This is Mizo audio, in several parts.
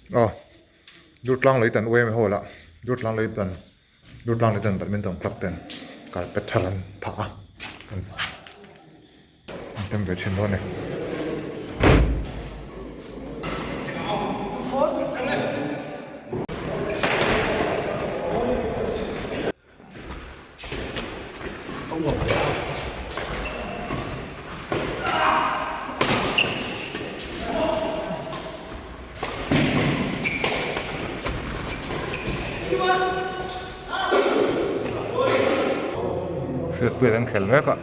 Aw Durtlang Leitan UMA hall ah Durtlang Leitan Durtlang Leitan Badminton Club ten carpet thar an phah a an tem ve thin dawn a ni. Hriatpuia an khel mek a.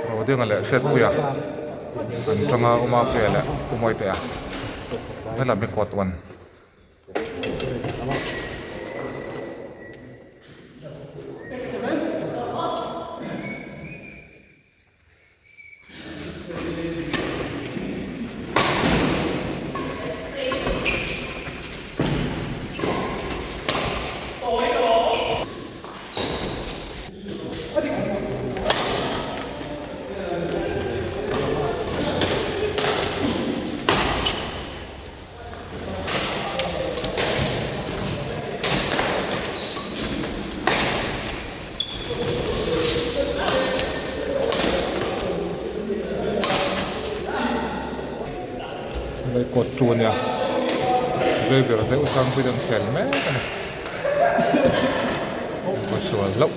Rodinga leh Hriatpuia an tanga Umapuia leh Umawitea helam hi kawt one. Helai kawt chu ania Xavier te u Sangpuii te an khel mek a ni an va sual hlauh.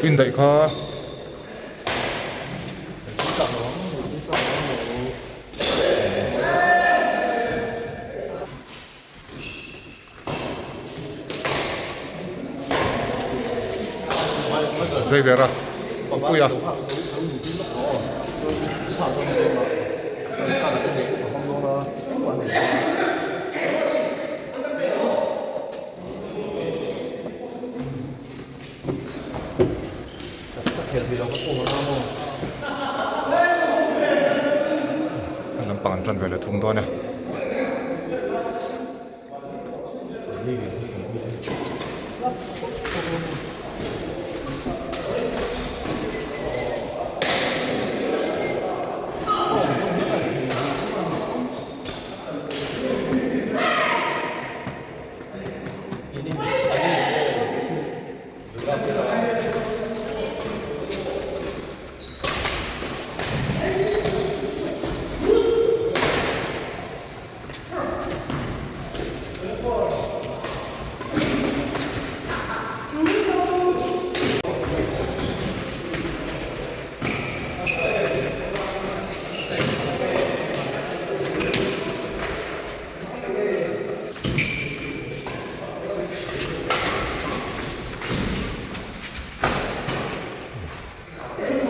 Indaih kha Zai ve ra awpui a. Lampang an tan ve leh thung dawn e.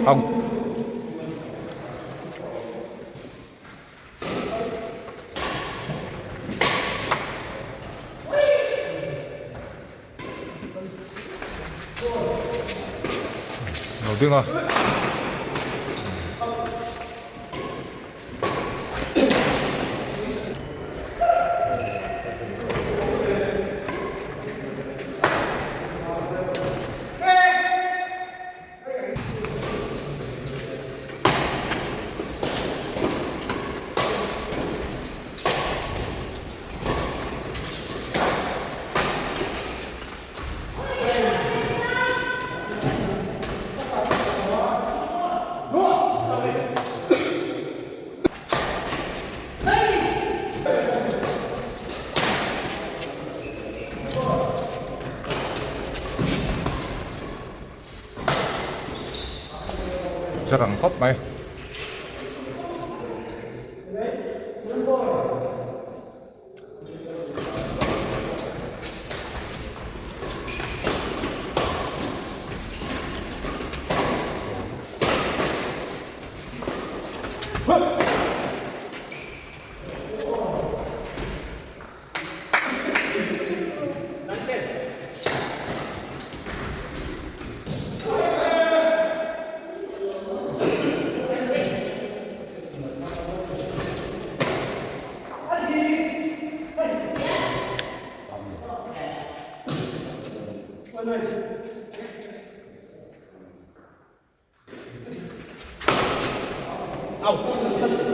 Out. Lo ding a. Che rang khawp mai. Au.